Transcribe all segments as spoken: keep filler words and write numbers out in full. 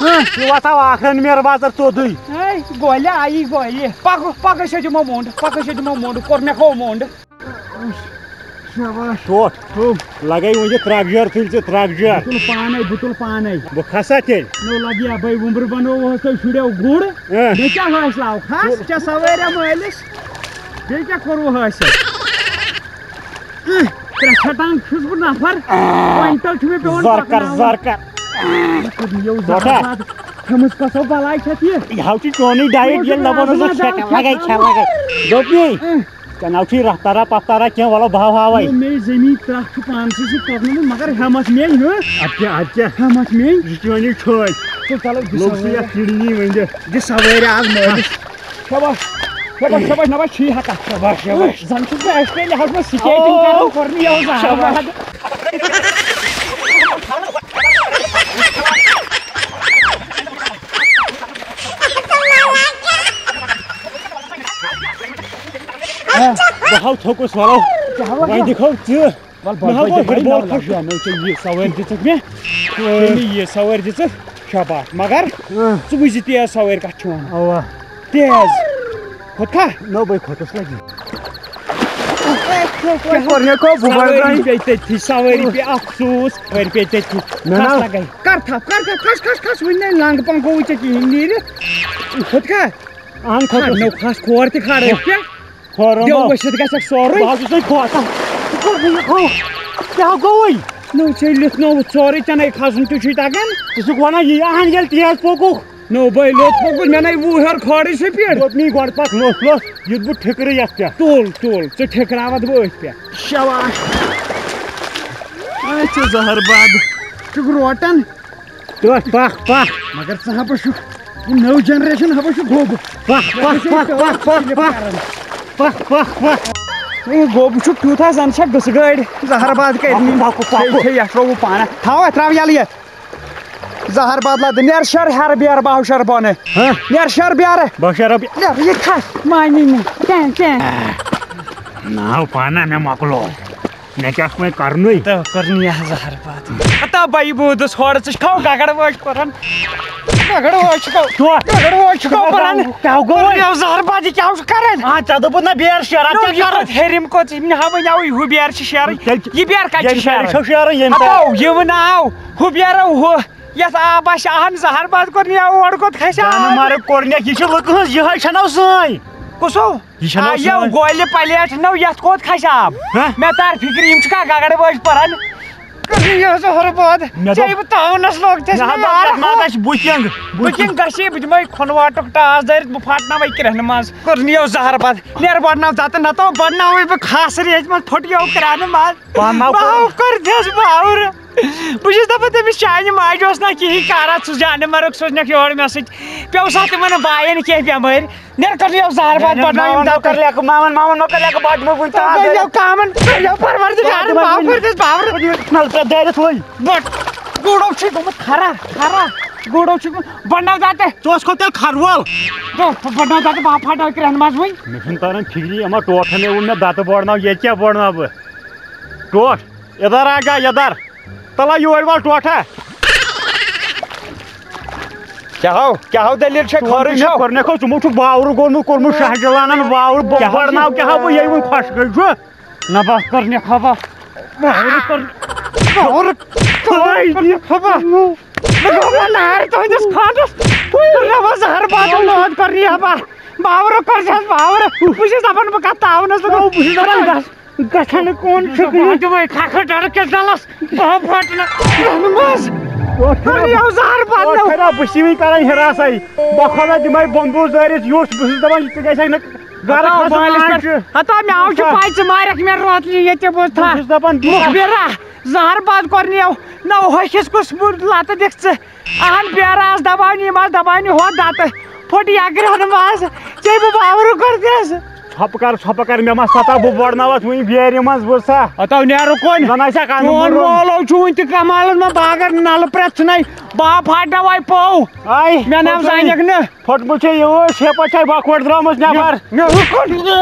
ہاں۔ یہِ وَساو آخرن میر بازر سیوٚدُے۔ ہے، گولہِ آیی گولہِ۔ پَکھ، پَکھ أسۍ دِمو مۄنٛڈ، پَکھ أسۍ دِمو مۄنٛڈ، کوٚر مےٚ کھو مۄنٛڈ۔ شاباش۔ ٹوٹھ۔ ہُم۔ لگے وۄنۍ یہِ ترٛکھ جار، تُلۍ ژٕ ترٛکھ جار۔ بہٕ تُلہٕ پانے، بہٕ تُلہٕ پانے۔ بہٕ کھسا تیٚلہِ۔ نو لگیا بھائی، وُمبرٕ بنووہس تۄہہِ شُرٮ۪و گُر۔ اۭں۔ مےٚ کیٛاہ حٲصِل آو؟ کھس، ژےٚ سوٲریا مٲلِس۔ بیٚیہِ کیٛاہ کوٚروٕ حٲصِل؟ اۭں، ترٛےٚ ژھٹان چھُس بہٕ نفر۔ کوینٹل چھُ مےٚ پٮ۪وان زرکر، پکناوُن۔ زرکر۔ مےٚ کوٚر نہٕ یہِ زہر ٹوٹھا۔ زاد۔ کھٔمٕژ کۄسو بلاے چھَتھ یہِ؟ یہِ ہاو چھُ چونُے ڈایٹ، ییٚلہِ دَپان اوسُکھ ژےٚ کیٛاہ لگے، ژےٚ لگے۔ دوٚپمَے۔ اۭں۔ ژےٚ ناو چھُے رفتارا پفتارا کینٛہہ، وَلہٕ بہٕ ہاوہاوَے۔ یہِ مے زٔمیٖن ترٛکھ چھُ پانسٕے سۭتۍ پَکنومُت، مگر ہٮ۪مَتھ میٚے، ہہ؟ اَدٕ کیٛاہ، اَدٕ کیٛاہ؟ ہٮ۪مَتھ میٚے۔ یہِ چھُ وۄنۍ یہِ چھٲنۍ۔ ژٕ چَلو دِ لوٚگ سُہ سوٲرۍ۔ یَتھ کِڈنی وۄنۍ دِ۔ دِ سوٲرۍ آز مٲلِس۔ شاباش، شاباش، شاباش، نہ بَس چھی ہَکا۔ شاباش، شاباش۔ زَن چھُس بہٕ اَسہِ لحاظ منٛز سِکیٹِنٛگ او۔ کَران، کوٚر نہٕ یَوٕ زانٛہہ۔ شاباش۔ بہٕ ہاو تھوٚکُس وَلو۔ کیٛاہ وَلو؟ وۄنۍ دِکھو ژٕ۔ وَلہٕ نہ حظ، بہٕ گوٚو دِمَے فُٹ بال نَو لَچھ۔ کھسان، نہ، ژےٚ یہِ سوٲرۍ دِژٕکھ مےٚ۔ اۭں۔ ژےٚ مےٚ یہِ سوٲرۍ دِژٕکھ، شاباش۔ مگر اۭں۔ ژٕ وٕچھ زِ تیز سوٲرۍ کَتھ چھِ وَنان۔ اَوا۔ تیز۔ کھوٚت کھا؟ نہ، بٕے کھوٚتُس لَگی۔ کیٛاہ کوٚر مےٚ، کوٚر بہٕ سوٲرۍ بَڑٕ پیٚیہِ تٔتھی، سوٲرۍ پیٚیہِ، افسوٗس، سوٲرۍ پیٚیہِ تٔتھی۔ نہ، نہ۔ کھس لَگَے۔ کَر تھَپھ، کَر تھَپھ، کھس، کھس، کھس، وٕنہِ نَے لنٛگ پنٛگ گوٚوُے ژےٚ کِہیٖنۍ نیٖرِتھ۔ کھوٚت کھا؟ اَہَن کھوٚتُس۔ کھَر، نو کھس کھور تہِ کھارو أسۍ پٮ۪ٹھ۔ کھورو دیو ما؟ ؤسِتھ گژھکھ سورُے۔ بہٕ حظ چھُس تۄہہِ کھوژان۔ ژٕ کوٚر مےٚ یہِ کھوٚو؟ کیٛاہ گوٚوُے؟ نو ژےٚ لیُتھ نووُتھ سورُے، ژےٚ نَے کھسُن تہِ چھُے تَگان۔ ژٕ چھُکھ وَنان یی اَہَن ییٚلہِ تیز پوٚکُکھ۔ نو بٔے لوٚت پوٚکُس، مےٚ نَے وُہ ہیوٚر کھارٕے سُہ پیٖٹھ۔ دوٚپ مےٚ گۄڈٕ پَکھ لوٚت لوٚت، یُتھ بہٕ ٹھِکرٕ یَتھ پٮ۪ٹھ۔ تُل، تُل، ژٕ ٹھِکراوَتھ بہٕ أتھۍ پٮ۪ٹھ۔ شاباش۔ اے ژٕ زَہر بَد۔ چھُکھ روٹَن۔ تہٕ پَکھ، پَکھ۔ مگر ژٕ ہا چھُکھ، یہِ نٔو generation ہا چھُ گوٚب۔ پَکھ، پَکھ، پَکھ، پَکھ، پَکھ، پَکھ۔ پَکھ، پَکھ، پَکھ۔ اے گوٚب چھُکھ تیوٗت حظ، زَن چھےٚ گٔژھٕ گٲڑۍ زَہر باد کٔرنی۔ پَکھ، پَکھ، پَکھ۔ ہے، ہے، یَتھ ترٛوو بہٕ پانہٕ۔ تھاو اَتھ، ترٛاو یَلہٕ یہِ۔ زَہر باد لَدٕ۔ نیر شَر ہیٚرٕ بیرٕ، باہو شَر بۄنہٕ۔ ہہ؟ نیر شَر بیرٕ۔ باہو شَر بیرٕ۔ نیر، یہِ کھس، مانی نہٕ۔ کینٛہہ، کینٛہہ۔ ناو پانہ مےٚ مۄکلو۔ مےٚ کیٛاہ چھُ وۄنۍ کرنُے؟ تہٕ کٔر نہٕ یہِ زہر باد۔ ہتا بھائی بودس ہورٕ ژٕ چھُکھ گگڑ وٲج پران۔ گگڑ وٲج چھُکھ۔ ژٕ۔ گگڑ وٲج چھُکھ پران۔ کیٛاہ گوٚو وۄنۍ؟ یہِ زہر باد یہِ کیٛاہ چھُ کران؟ آ، ژےٚ دوٚپُتھ نہ بیر شیرا، نو، ژےٚ یہِ کر؟ پتہٕ ہیٚرِم کوٚت؟ یِم نہ ہا وۄنۍ آوٕے ہُہ بیر چھِ شیرٕنۍ۔ تیٚلہِ یہِ بیر کتہِ چھِ ییٚمہِ بیر شیرٕنۍ؟ چھو شیرٕنۍ ییٚمہِ ہتو، بیر۔ یِم نہ آو ہُہ بیرو ہُہ۔ یتھ آبس چھِ اہن زہر باد کوٚر نہ اورٕ کوٚت کھسہِ آب؟ جانہٕ مارٕ کوٚر نہ، یہِ چھِ لُکہٕ ہٕنٛز، یِہوٚے چھَنہٕ سٲنۍ۔ کُسو؟ یہِ چھَنہٕ آ، یہِ سٲنۍ۔ گولہِ پلیٹ نو، یتھ کوٚت کھسہِ آب؟ ہہ؟ مےٚ تر فکرِ، یِم چھِ کانٛہہ گگڑ وٲج پران۔ کٔرِو یہِ حظ ہورٕ باد۔ مےٚ دوٚپ، ژےٚ بہٕ تاونس لوگ، ژےٚ مےٚ ہا چھُنہٕ دوٚپ، یار یتھ ما ہُہ۔ گژھِ بُکِنگ؟ بُکِنگ گژھِ، بہٕ دِمے کھۄنہٕ واٹُک ٹاس دٲرِتھ، بہٕ پھاٹناوے کرٛہنہِ منٛز۔ کٔر نِیو زہر باد، نیر بڑناو تتہٕ، نتہٕ بڑناوے بہٕ خاص ریٚتۍ منٛز پھٹیو کرٛہنہِ منٛز۔ پانہٕ ما بہٕ کوٚر؟ کٔر دِس باورٕ۔ بہٕ چھُس دَپان، تٔمِس چانہِ ماجہِ اوس نہ کِہیٖنۍ کارا، ژٕ جانہِ مرگ سوزنَکھ یور مےٚ سۭتۍ۔ پیوٚو سا تِمن بایَن کینٛہہ بٮ۪مٲرۍ؟ نیر کٔر یو زہر باد مامن، بَڑناو یِم مامن دَتہٕ۔ مۄکر لیکہٕ، مامن، مامن مۄکر لیکہٕ بَڑنہٕ وٕنہِ تام۔ کٔر یو کامَن، کٔر یو پروردِگار، بَڑنہٕ وٕنہِ۔ باو کٔر دِس باورٕ۔ نَلکہٕ دٲرِتھ وٕنۍ۔ بَٹ، گُڈو چھُے گوٚمُت خرا، خرا۔ گُڈو چھُ گوٚمُت، بَڑناو دَتہٕ۔ ژٕ اوسکھو تیٚلہِ کھروَل۔ بَڑناو دَتہٕ، باو پھاٹناو کرٛہنہِ منٛز وٕنہِ۔ مےٚ چھُنہٕ تَران فِکری، اَما ٹوٹھَن مےٚ ووٚن مےٚ دَتہٕ بَڑناو، ییٚتہِ کیٛاہ بَڑناو بہٕ؟ ٹوٹھ، اِدھر آ جا، اِدھر۔ تَلہ یور وَل ٹوٹھا۔ کیٛاہ ہو، کیٛاہ ہو دٔلیٖل چھےٚ؟ خٲرٕے چھو؟ کوٚرنَکھ ہو، ژٕ مو چھُکھ باورٕ گوٚمُت، کوٚرمُت شاہ جلانَن باورٕ، بہٕ کیٛاہ ہو بَڑناو، کیٛاہ ہو بہٕ ییٚلہِ وۄنۍ خۄش گٔے چھُ۔ نہ بہٕ کٔرنَکھ ہا بہٕ۔ باورٕ کٔر-، باورٕ، باورٕ کٔرنَکھ ہا بہٕ۔ بہٕ گوٚو نار تُہٕنٛدِس خانَس۔ تُہۍ کٔرنَکھ بہٕ زَہر بادَم لٲد کٔرنی ہا بہٕ۔ باورٕ کٔر زِ حظ باورٕ۔ بہٕ چھُس دَپان بہٕ کَتھ تاونَس لَگو۔ بہٕ چھُس دَپان گژھ۔ گژھن کون چھُکھ یہِ؟ تِمے کھکھٕ ڈرٕ کِس ڈلس بہٕ پھٹنہٕ منٛز۔ ٹوٹھ خراب۔ یو زہر بدلو۔ ٹوٹھ خراب، بہٕ چھُس یِمے کران ہراسے۔ بہٕ کھولہٕ دِمے بمبوٗ دٲرِتھ یُس، بہٕ چھُس دپان یہِ تہِ گژھِ نہٕ گرٕ ہتا کھسُن مٲلِس آز پٮ۪ٹھ۔ چھُ۔ ہتا مےٚ آو چھُ پَے ژٕ مارکھ مےٚ روتلہِ ییٚتہِ بہٕ تھا۔ بہٕ چھُس دپان بہٕ مُخبرہ، زہر بد کوٚر نہٕ یو۔ نہ ہوٚکھِس کُس لتہٕ دِکھ ژٕ۔ اہن بیرٕ آس دباونہِ، یِم آس دباونہِ ہۄتھ دتہٕ۔ پھوٚٹ یہِ اگرِ ہن منٛز۔ ژےٚ بہٕ باورٕ کوٚر دِس۔ ژھۄپہٕ کر، ژھۄپہٕ کر، مےٚ ما ستا بہٕ بڑناوتھ وُنہِ بیرِ منٛز، بوٗزتھا؟ ہتو نیرٕ کُن۔ زن آسہِ ہا قانون چون برونٛہہ۔ مولو چھُ وُنہِ تہِ کمالس منٛز، بہٕ اگر نلہٕ پرٛٮ۪تھ ژھٕنے، بہٕ ہا پھاٹناوے پوو۔ آے، مےٚ ناو پھوٚٹُے۔ زانٮ۪کھ نہٕ۔ پھوٚٹمُت چھے یہِ ٲس، شیپہٕ چھے بۄکھوَٹ درٛامٕژ نٮ۪بر۔ نیرٕ کُن،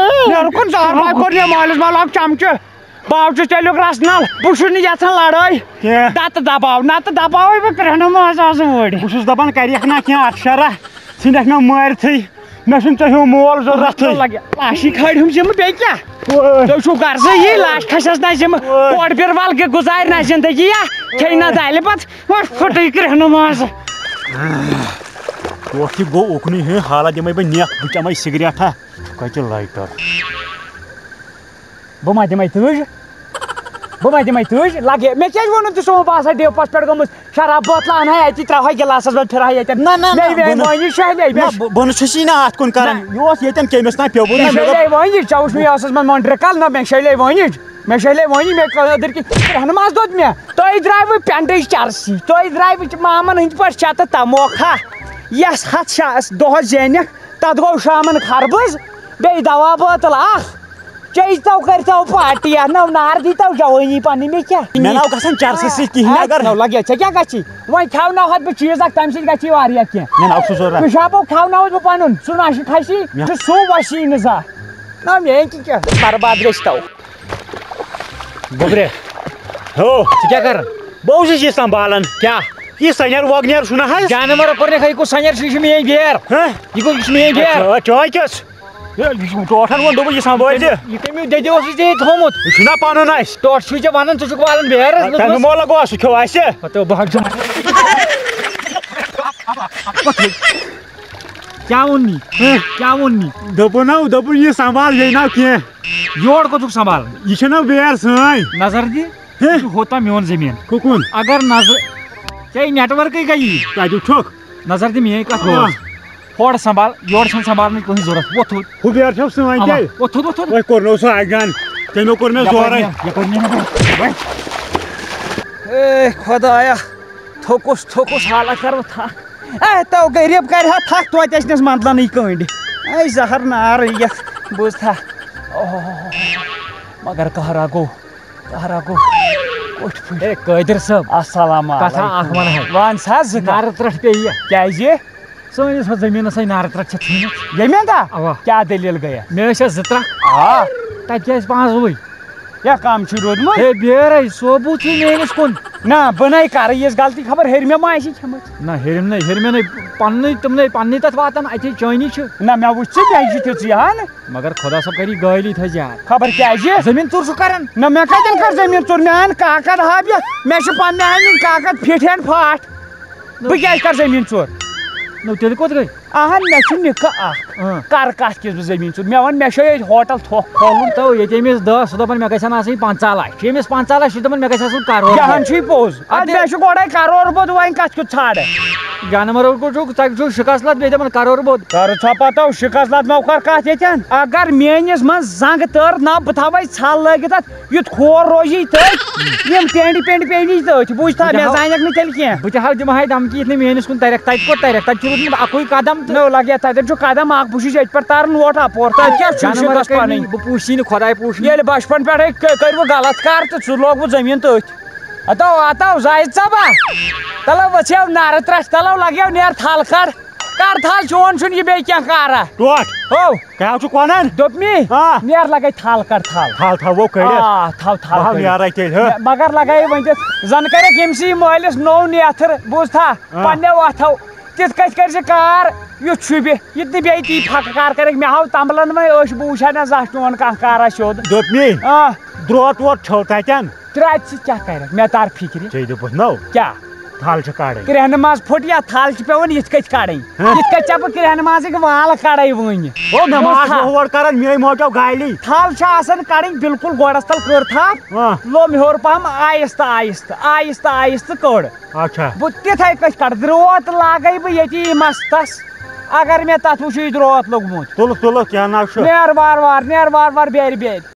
نیرٕ کُن، زہر باد کوٚر مےٚ مٲلِس مال اکھ چمچہٕ۔ بہٕ آوُس تیٚلیُک رس نل، بہٕ چھُس نہٕ یژھان لڑٲے۔ کینٛہہ۔ دتہٕ دباو، نتہٕ دباوے بہٕ کرٛہنہٕ منٛز آز اوٗرۍ۔ بہٕ چھُس دپان کریکھ نا کینٛہہ اتھ شرح، ژھٕنکھ مےٚ مٲرتھٕے۔ مےٚ چھُنہٕ ژےٚ ہیوٗ مول ضروٗرتھٕے۔ لگہِ لاشی کھٲلۍ ہُم ذمہٕ بیٚیہِ کیٛاہ؟ اوے۔ تُہۍ چھِو غرضٕے یی لاش کھسٮ۪س نہ ذمہٕ۔ اوے۔ کورِ بِروَل گٔے گُزارِ نہ زندگی یا کھیٚیہِ نہ دالہِ بتہٕ۔ وۄنۍ پھٕٹٕے کرٛہنہٕ منٛز۔ وۄٹھ تہِ گوٚو اُکنُے، ہٕنٛہ، حالہ دِمے بہٕ نٮ۪کھ، بہٕ چمے سگریٹھا۔ کتہِ لایٹر؟ بہٕ ما دِمے تُج؟ بہٕ ما دِمے تُج؟ لگے، مےٚ کیٛازِ ووٚنُن ژےٚ سومو بہٕ آسہٕ ہا ڈیوپس پٮ۪ٹھ گوٚمُت؟ شراب بٲتلہٕ انہٕ ہا اتی، ترٛاوٕ ہا گِلاسس منٛز، پھِرٕ ہا ییٚتٮ۪ن۔ نہ، نہ، نہ، مےٚ بہٕ نہٕ، وٲنۍ یہِ شہلے، نہ، مےٚ بہٕ، بہٕ نہٕ چھُس یی نہ اتھ کُن کران۔ نہ۔ یہِ اوس ییٚتٮ۪ن کٔمِس تام پیوٚومُت، مےٚ نہ، مےٚ دوٚپ، شہلے وٲنۍ یہِ، ژےٚ وُچھ مےٚ ٲسَس منٛز مۄنٛڈرِ کل، نہ، مےٚ شہلے وٲنۍ یہِ، مےٚ شہلے وٲنۍ یہِ، مےٚ کٔدٕر کِنۍ رہنماہس دوٚد مےٚ۔ تۄہہِ درٛاوٕ پٮ۪نٛڈٕج چرسی، تۄہہِ درٛاوٕ مامن ہٕنٛدۍ پٲٹھۍ چتہٕ تموکھا۔ یس ہتھ شا-، دۄہس زینکھ، تتھ گوٚو شامن خربٕز، بیٚیہِ دوا بٲتل اکھ۔ چیٚیتو کٔرتو پارٹی، نو نار دیٖتو جوٲنی پننہِ، مےٚ کیٛاہ؟ مےٚ ناو گژھان چرسہٕ سۭتۍ کِہیٖنۍ، آ، اگر نو لگے، ژےٚ کیٛاہ گژھی؟ وۄنۍ کھیاوناوہتھ بہٕ چیٖز اکھ، تمہِ سۭتۍ گژھی واریاہ کینٛہہ۔ مےٚ ناو چھُ ضروٗرت۔ پِشابو کھیاوناوتھ بہٕ پنُن، سُہ نہ چھُ کھسی، مےٚ تہٕ سُہ وسی نہٕ زانٛہہ۔ نہ، مےٚ کیٛاہ کیٛاہ برباد گژھِ تو۔ گوٚبرِ، ہو۔ ژٕ کیٛاہ کران؟ بہٕ اوسُس یہِ سنبھالان۔ کیٛاہ؟ یہِ سنیر وگنیر چھُنہ حظ؟ جانور کوٚر نہٕ، یہِ کُس سنیر چھُ؟ یہِ چھُ میٛٲنۍ بیرٕ۔ ہہ؟ یہِ گوٚو، یہِ چھُ میٛٲنۍ بیرٕ۔ اچھا، چٲنۍ کیٛاہ چھِ؟ ہے، یہِ چھُ ٹوٹھن ووٚن، دوٚپُن، یہِ سنبھٲلۍ زِ۔ یہِ کٔمیُک دٔدیو اوسُے ژےٚ یہِ تھوٚومُت؟ یہِ چھُنہ پَنُن اَسہِ۔ ٹوٹھ چھُے ژےٚ وَنان، ژٕ چھُکھ والان بیرَس تَمیُک لوٚگمُت۔ مولہ گوٚو، سُہ کھیوٚو اَسہِ۔ ہتو بہٕ ہا چھُس۔ کیٛاہ ووٚن نی؟ ہہ؟ کیٛاہ ووٚن نی؟ دوٚپُن ہو، دوٚپُن، یہِ سنبھال، یہِ ناو کینٛہہ۔ یور کوٚت چھُکھ سنبھالان؟ یہِ چھَنہ بیر سٲنۍ۔ نظر دِ۔ ہہ؟ یہِ چھُ ہوٚت تام میون زٔمیٖن۔ کُکُن؟ اگر نظر، ژےٚ networkٕے گٔیی۔ کَتیُک چھُکھ؟ نظر دِ میٲنۍ کَتھ آ۔ بوز۔ ہورٕ سنبھال، یورٕ چھَنہٕ سنبھالنٕچ کٕہٕنۍ ضوٚرَتھ۔ وۄتھ تھوٚد۔ ہُہ بیرٕ چھَو سٲنۍ اَوا، تیٚلہِ؟ وۄتھ تھوٚد، وۄتھ تھوٚد۔ وۄنۍ کوٚرنو سُہ اَکہِ گَن۔ تٔمۍ کوٚر مےٚ یَپٲرۍ زورَے۔ نیر، یَپٲرۍ نیر، یَپٲرۍ۔ اے خۄدایا، تھوٚکُس، تھوٚکُس، حالہ کَرٕ بہٕ تھَکھ۔ اے تو غریٖب کَرِ ہا تھَکھ توتہِ اَسہِ نَس مَنٛدلَنٕے کٔنٛڈۍ۔ اے زَہر نار یَتھ، بوٗز تھا۔ اوہ، مگر قہرا گوٚو۔ قہرا گوٚو۔ کوٚٹھۍ پھٔٹۍ۔ اے قٲدِر صٲب۔ السلام کتھا علیکم۔ اکھ وَنہٕ ہا۔ وَن سا زٕ کتھ۔ نارٕ ترٛٹھ پیٚیہِ یہِ۔ کیٛازِ؟ سٲنِس ہۄتھ زٔمیٖنَس ہے نارٕ ترٛٹھ چھےٚ ژھٕنِتھ۔ ییٚمہِ اندا؟ اوا۔ کیٛاہ دٔلیٖل گٔیہ؟ مےٚ ٲسۍ اَتھ زٕ ترٛکھ۔ آ۔ تَتہِ کیٛازِ پانٛژوٕے؟ یا کم چھُے روٗدمُت؟ ہے بیرے، سوبوٗ چھُے میٲنِس کُن۔ نہ، بہٕ نے کرٕ یِژھ غلطی، خبر ہیٚرمہِ ما آسہِ کھٮ۪مٕژ۔ نہ، ہیٚرِم نے، ہیٚرمہِ نے پننُے، تِم نے پننُے تتھ واتان، اتے چٲنی چھِ۔ نہ، مےٚ وٕچھ ژٕ، مےٚ چھِ تِژٕے ہن۔ مگر خۄدا صٲب کری گٲلی تھٲے زیادٕ۔ خبر کیٛازِ؟ زٔمیٖن ژوٗر چھُ کران۔ نہ، مےٚ کتٮ۪ن کٔر زٔمیٖن ژوٗر؟ مےٚ اَن کاکد ہب یتھ، مےٚ چھِ پننہِ اَنٕنۍ کاکد پھِٹھ ہن پھاٹھ۔ بہٕ کیٛازِ کرٕ زٔمیٖن ژوٗر؟ نو تیٚلہِ کوٚت گٔے؟ اہن، مےٚ چھُ نِکہٕ اکھ۔ اۭں۔ کر کتھ کِس بہٕ زٔمیٖن ژوٗر؟ مےٚ ووٚن، مےٚ چھُ ییٚتہِ ہوٹل تھوٚکھ کھولُن۔ تو ییٚتہِ أمِس دہ، سُہ دپان مےٚ گژھن آسٕنۍ پنٛژاہ لچھ۔ ییٚمِس پنٛژاہ لچھ چھِ دپان مےٚ گژھِ آسُن کرور۔ یہِ ہن چھُے پوٚز۔ ادٕ اَدٕ مےٚ چھُ گۄڈے کرور بوٚد، وۄنۍ کتھ کیُتھ ژھانڈٕ؟ جانور گوٚو چھُکھ، ژےٚ چھُکھ شِکس لد، بیٚیہِ دپان کرور بوٚد۔ کر ژھۄپہ تو شِکس لد، مےٚ کر کتھ ییٚتٮ۪ن؟ اگر میٲنِس منٛز زنٛگ تٔر نا، بہٕ تھاوے ژھل لٲگِتھ اتھ، یُتھ کھور روزی تٔتھۍ، یِم ٹینڈِ پینڈِ پیٚیہِ نہٕ تٔتھۍ، بوٗزتھا؟ بہٕ تہِ مےٚ ہاو-، زانکھ نہٕ تیٚلہِ کینٛہہ۔ بہٕ تہِ ہاو دِمہٕ ہاے دھمکی یِتھ نہٕ میٲنِس کُن ترکھ، تتہِ کوٚت ترکھ؟ تتہِ چھُ روٗدمُت اکُے قدم تہٕ۔ نو لگہِ تتٮ۪ن چھُ قدم اکھ، بہٕ چھُس ییٚتہِ پٮ۪ٹھ تران ووٹ اپور، تتہِ کیٛاہ چھُ جانور شِکس کٔرۍ پنٕنۍ؟ مٕتۍ، بہٕ پوٗچھی نہٕ خۄداے پوٗچھ مےٚ۔ ییٚلہِ بچپن پٮ۪ٹھے ک-، کٔرِوٕ غلط کار تہٕ ژٕ لوگوُ زٔمیٖن تٔتھۍ۔ اتو، اتو، زاہد صٲبا، تلو ؤژھِو نارٕ ترٛٹھ، تلو لگیو نیر تھل کڑ۔ کر تھل، چون چھُنہٕ یہِ بیٚیہِ کینٛہہ کارا۔ ٹوٹھ۔ ہو۔ کیٛاہ چھُکھ ونان؟ دوٚپ مے، آ۔ نیر لگے تھل کڑ تھل۔ تھل تھاوو کٔڑِتھ۔ آ، تھل، تھل بہٕ ہاو کٔڑِتھ۔ نیرے تیٚلہِ، ہہ۔ مےٚ، مگر لگے وۄنۍ تہِ، زن کرکھ ییٚمہِ سٕے مٲلِس نوٚو نیتھٕر، بوٗزتھا؟ آ۔ پننیو اتھو۔ تِتھ کٔنۍ کٔرۍ زِ کار، یُتھ شوٗبہِ۔ یہِ تہِ بیٚیہِ تی پھکہٕ کار کرکھ۔ مےٚ ہاو تمبلن وۄنۍ أچھ، بہٕ وٕچھا نہ زانٛہہ چون کانٛہہ کارا سیوٚد۔ دوٚپ مے، آ۔ درٛوٹ ووٹ چھو تتٮ۪ن؟ ترٛاتہِ سۭتۍ کیٛاہ کرکھ؟ مےٚ تر فکرِ۔ ژےٚ دوٚپُتھ نو۔ کیٛاہ؟ تھل چھِ کڑٕنۍ۔ کرٛیٚہنہٕ منٛز پھُٹ یا تھل چھِ پٮ۪وان یِتھ کٔنۍ کڑٕنۍ۔ ہہ؟ یِتھ کٔنۍ ژےٚ بہٕ کرٛیٚہنہٕ منٛزٕکۍ وال کڑے وٕنہِ۔ او، مےٚ ما بوٗزتھا؟ آسہٕ ہور کران، میٲنۍ موجو گالی۔ تھل چھِ آسان کڑٕنۍ بالکل گۄڈس تل کٔر تھپھ۔ ہہ۔ لوٚم ہیوٚر پہم آہستہٕ آہستہٕ، آہستہٕ آہستہٕ کٔڑ۔ اچھا۔ بہٕ تِتھے کٔنۍ کڑٕ، درٛوت لاگے بہٕ ییٚتی مستس۔ اگر مےٚ تتھ وٕچھُے درٛوت لوٚگمُت۔ تُلُکھ، تُلُکھ، کینٛہہ نہ چھُ۔ نیر وار وار، نیر وار وار بیرِ بیرِ۔